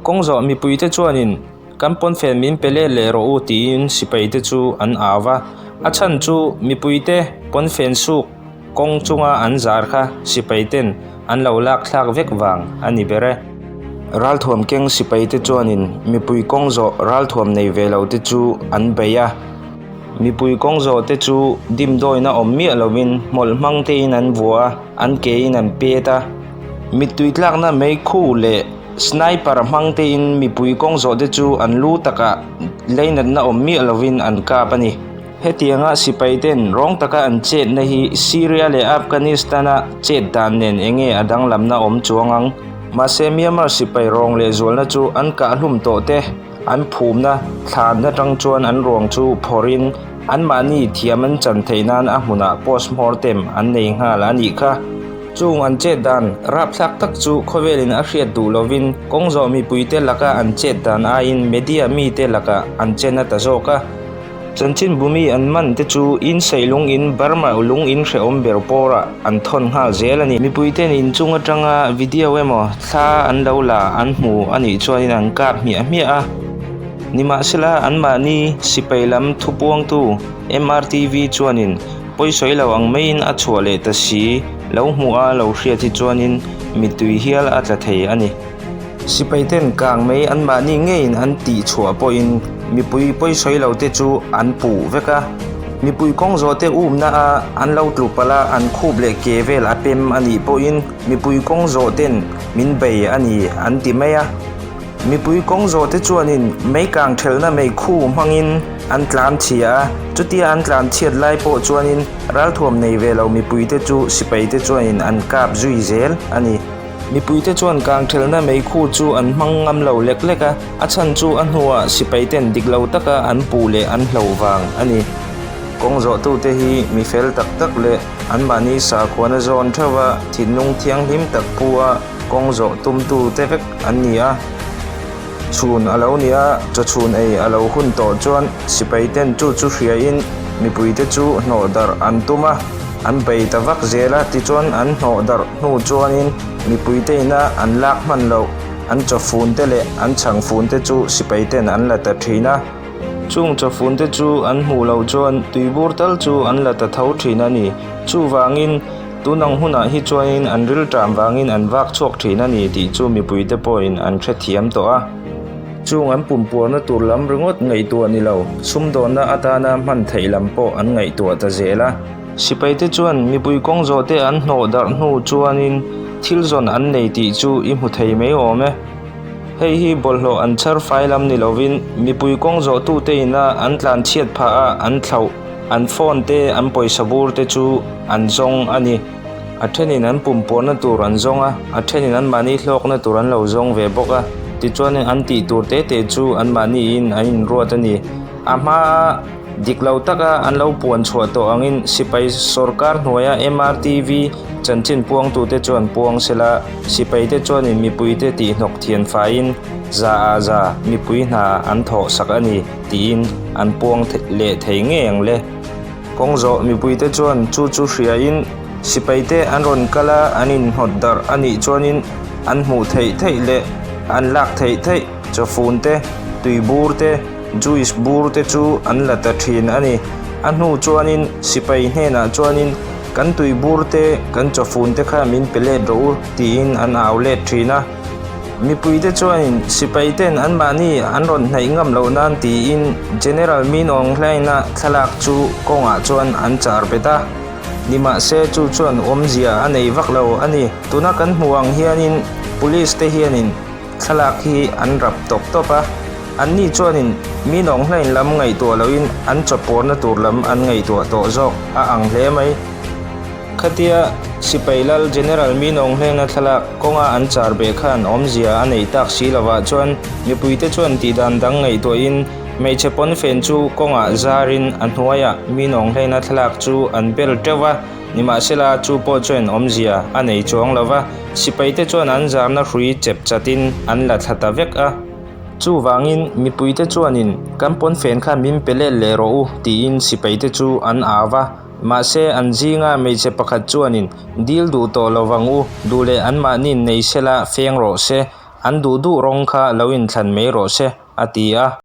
Kawngzawh mipuite chuanin kan pawnfen min pe let leh rawh u tiin sipaite chu an au va. A chhan chu mipuite pawnfen suk kawng chunga an zar kha sipaiten an lo lak thlak vek vang a ni ber e. Ralthuam keng sipaite chuanin mipui kawngzawh ralthuam nei ve lote chu an bei a. Mipui kawng zawh te chu dimdawina awm miah lovin hmawlh hmang tein an vua a, an kein an pet a. Mittui tlakna meikhu leh sniper hmang tein mipui kawng zawh te chu an lu takah leinatna awm miah lovin an kap a ni. Hetianga sipai ten rawng taka an chetna hi Syria leh Afghanistan-a chet dan nen enge a danglamna awm chuang ang? Mahse Myanmar sipai rawng lehzualna chu an kahhlum tawh te. An phumna thlan atang chuan an ruang chu phawrhin anmahni thiam an chan theih nan a hmunah postmortem an nei nghal a nih kha. Chung an chet dan rapthlak tak chu khawvelin a hriat duh lovin kawngzawh mipuite laka an chet dan aiin media mite lakah an che na ta zawk a. Chanchinbu mi an man te chu insaih lung in Burma lung in hrehawm ber pawrah an thawn nghal zel a ni. Mipuiten inchung atanga video emaw thla an lo la an hmu a nih chuanin an kap hmiah hmiah a. Nimahsela anmahni sipai lam thupuangtu MRTV chuanin pawisawi lo ang maiin a chhuah leh ta si lo hmuh a lo hriat hi chuanin mittui hial a tla thei a ni. Sipaiten kang mai anmahni ngeiin an tih chhuah pawhin mipui pawisawi lo te chu an puh vek a. Mipui kawng zawh te umna a an lo tlu palh a, an khup leh ke vel a pem a nih pawhin mipui kawng zawh ten min bei a ni an ti mai a. Mipui kawng zawh te chuanin mei kang thelhna mei khu hmangin an tlan chhia a, chutia an tlan chhiat lai pawh chuanin ralthuam nei ve lo mipui te chu sipai te chuanin an kap zui zel a ni. Mipuite chuan kangthelna meikhu chu an hmang ngam lo lek lek a, a chhan chu a hnuah sipaiten dik lo taka an puh leh an hloh vang a ni. Kawng zawhtute hi mi fel tak tak leh anmahni sakhuana zawn theuha thinlung thianghlim tak pu a kawng zawh tumtute vek an ni a. Chhun a lo ni a, chawchhun ei a lo hun tawh chuan sipaiten chu chu hriain mipuite chu hnawh darh an tum a, an bei ta vak zel a, tichuan an hnawh darh hnu chuanin mipuite ina an lak hman loh an chawfunte leh an chhangfunte chu sipaiten an la ta thin a. Chung chawfunte chu an hmuh loh chuan tuibur tal chu an la ta tho thin a ni. Chuvangin. Tun ang hunah hi chuanin an rilṭam vangin an vak chhuak ṭhin a ni tih chu mipuite pawhin an hrethiam tawh a. Chung an pumpuarna tur lam ringawt ngaihtuah ni lo, sumdawnna atana hman theih lam pawh an ngaihtuah ta zel a. Sipaite chuan mipui kawng zawhte an hnawh darh hnu chuanin thil zawn an nei tih chu i hmu thei mai awm e. Hei hi bawlhhlawh an chhar fai lam ni lovin mipui kawng zawhtute ina an tlanchhiat phah a an thlauh. An phone te, an pawisa bur te chu an zawng a ni. A thenin an pumpuarna tur an zawng a, a thenin anmahni hlawkna tur an lo zawng ve bawk a. Tichuanin an tih tur te te chu anmahniin an inruat a ni. A hmaa dik lo taka an lo puan chhuah tawh angin sipai sawrkar hnuaia MRTV chanchin puangtute chuan puang sela, sipaite chuanin mipuite tihhnawk thian faiin za ah za mipui hna an thawh sak a ni. Tiin an puang leh thei ngei ang le. Kawng zawh mipuite chuan chu chu hriain sipaite an rawn kal a, an inhnawt darh a nih chuanin an hmuh theih theih leh an lak theih theih chawfun te, tui bur te, juice bur te chu an la ta thin a ni. A hnu chuanin sipai hnenah chuanin kan tui bur te, kan chawfun te kha min pe let rawh u tiin an au let thin a. Mipuite chuanin sipaiten anmahni an rawn hnaih ngam loh nan tiin General Min Aung Hlaing-a thlalak chu kawngah chuan an char bet a. Nimahse chu chuan awmzia a nei vak lo a ni. Tuna kan hmuh ang hianin Police te hianin thlalak hi an rap tawp tawp a. Anni chuanin Min Aung Hlaing lam ngaihtuah lohin an chawpawrna tur lam an ngaihtuah tawh zawk a ang hle mai. Khatia Sipai Lal General Min Aung Hlaing-a thlalak kawnga an char beh khan awmzia a neih tak si lovah chuan mipuite chuan tihdan dang ngaihtuahin hmeichhe pawnfen chu kawngah zarin a hnuaiah Min Aung Hlaing-a thlalak chu an bel teuh va, nimahsela chu pawh chuan awmzia a nei chuang lo va, sipaite chuan an zarna hrui chep chatin an la thla ta vek a. Chuvangin mipuite chuanin kan pawnfen kha min pe let leh rawh u tiin sipaite chu an au va. Mahse, an zinga hmeichhe pakhat chuanin, Dil duh tawh lo vang u, duh leh anmahni'n nei sela feng rawh se. An duh duh rawng kha lo inthlan mai rawh se, a ti a.